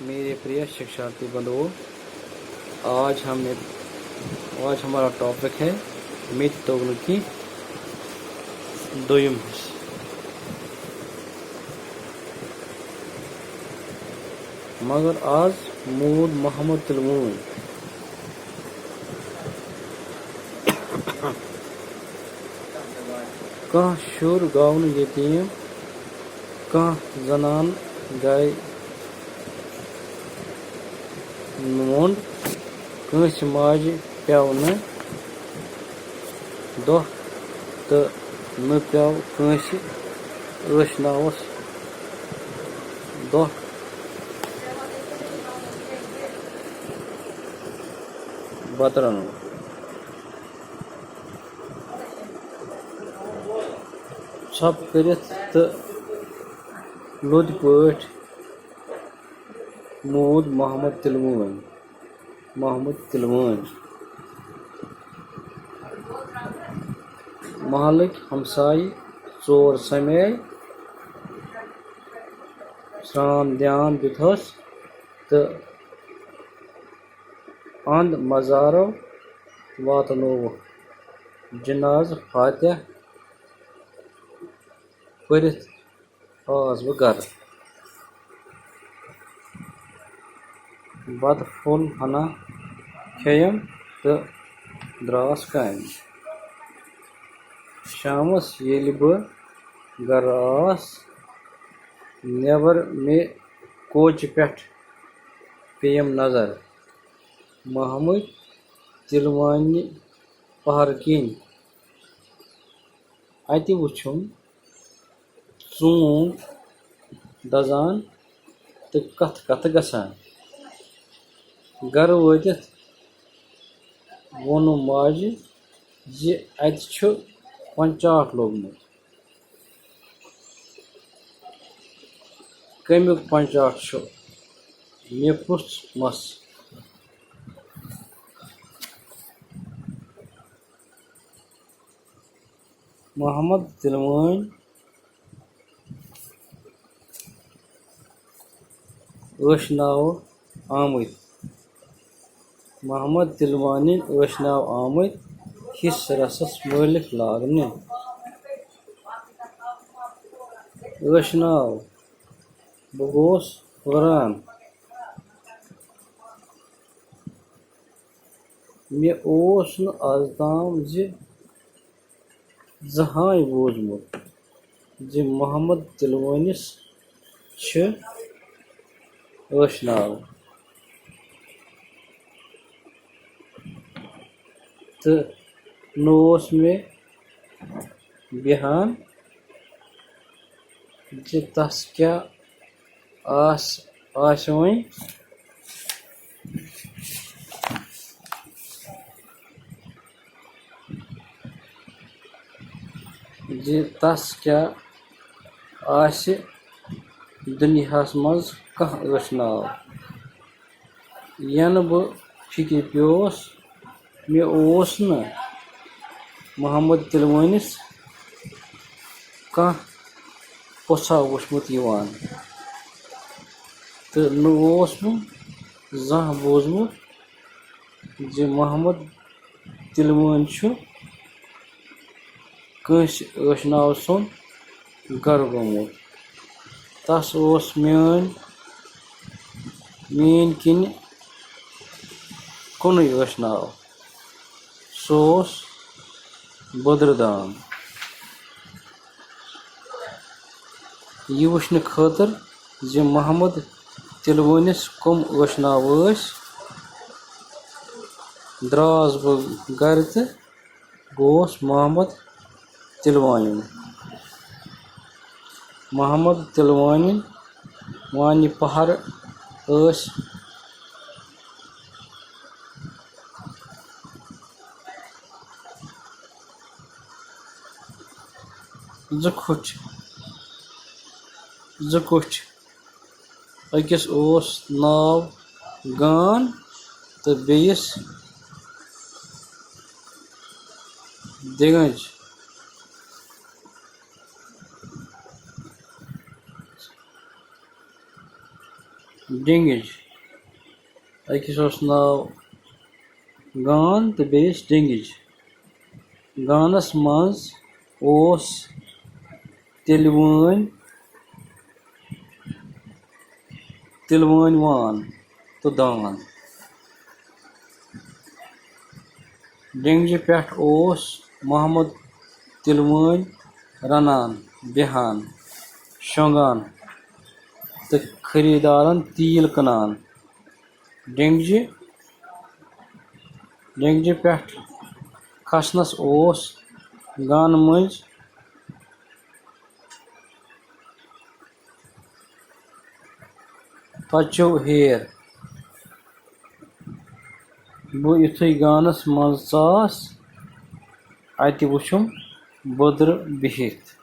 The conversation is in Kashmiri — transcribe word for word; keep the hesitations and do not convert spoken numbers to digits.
میرے پریہ شکشارتھی بندھو، آج ہم نے آج ہمارا ٹاپک ہے میتہِ توٚگ نہٕ کینٛہہ، دوٚیِم حصہٕ۔ مگر آز موٗد محمد تِلہٕ وٲنۍ۔ کانٛہہ شُر گوٚو نہٕ یتیٖم، کانٛہہ زنان گٔے مۄنٛڈ، کٲنٛسہِ ماجہِ پیوٚو نہٕ دۄکھ تہٕ نہٕ پیوٚو کٲنٛسہِ ٲشناوَس دۄکھ بتہٕ رنُن۔ ژھۄپہٕ کٔرِتھ تہٕ لوٚت پٲٹھۍ موٗد محمد تِلہٕ وٲنۍ۔ محمد تِلہٕ وٲنۍ۔ محلٕکۍ ہمسایہِ ژور سمے سرٛان دھیان دیُتہس تہٕ اَنٛد مزارو واتنووُکھ۔ جنازٕ فاتحہ پٔرِتھ آس بہٕ گرٕ۔ بتہٕ پھوٚل ہنا کھیٚیم تہٕ درٛاس کامہِ۔ شامس ییٚلہِ بہٕ گرٕ آس، نٮ۪بر مےٚ کوچہِ پٮ۪ٹھ پیٚیَم نظر محمد تِلوانہِ پہر کِنۍ۔ اَتہِ وُچھُم ژوٗنٛٹھ دَزان تہٕ کَتھٕ کَتھٕ گژھان۔ گَرٕ وٲتِتھ ووٚنُم ماجہِ زِ اَتہِ چھُ پنچاٹھ لوٚگمُت۔ کَمیُک پنچاٹھ چھُ؟ مےٚ پرُژھ مَس۔ محمد تِلوٲنۍ ٲشناوٕ آمٕتۍ۔ محمد تِلوانٕنۍ ٲشناو آمٕتۍ حِصہٕ رَسَس مٲلِک لاگنہِ۔ ٲشناو، بہٕ گوس حٲران۔ مےٚ اوس نہٕ از تام زِ زٕہٕنۍ بوٗزمُت زِ محمد تِلوٲنِس چھِ ٲشناو۔ تہٕ نہٕ اوس مےٚ بیہان زِ تس کیٛاہ آس-، آسہِ وۄنۍ۔ زِ تس کیٛاہ آسہِ دُنیاہس منٛز کانٛہہ ٲشناو۔ ینہٕ بہٕ فِکرِ پیوس، مےٚ اوس نہٕ محمد تِلوٲنِس کانٛہہ پوٚژھا وُچھمُت یِوان، تہٕ نہٕ اوس مےٚ زانٛہہ بوٗزمُت زِ محمد تِلوٲنۍ چھُ کٲنٛسہِ ٲشناو سُنٛد گرٕ گوٚمُت۔ تس اوس میٲنۍ، میٲنۍ کِنۍ کُنُے ٲشناو۔ سُہ اوس بدرٕ دان۔ یہِ وٕچھنہٕ خٲطرٕ زِ محمد تِلوٲنِس کٕم ٲشناو ٲسۍ، درٛاس بہٕ گرٕ تہٕ گوس محمد تِلوانہِ۔ محمد تِلوانہِ وانہِ پہر ٲسۍ زٕ کھُٹھۍ، زٕ کُٹھۍ۔ أکِس اوس ناو گان تہٕ بیٚیِس دِگنج۔ ڈیٚنٛگِج۔ أکِس اوس ناو گان تہٕ بیٚیِس ڈیٚنٛگِج۔ گانَس منٛز اوس تِلوٲنۍ تِلوٲنۍ وان تہٕ دان۔ ڈیٚنٛگجہِ پٮ۪ٹھ اوس محمد تِلوٲنۍ رَنان، بیٚہان، شۄنٛگان تہٕ خٔریٖدارَن تیٖل کٕنان۔ ڈیٚنٛگجہِ، ڈیٚنٛگجہِ پٮ۪ٹھ کھسنَس اوس گانہٕ مٔنٛزۍ پچو ہیر۔ بہٕ یُتھُے گانَس منٛز ژاس، اَتہِ وُچھُم بودرٕ بِہِتھ۔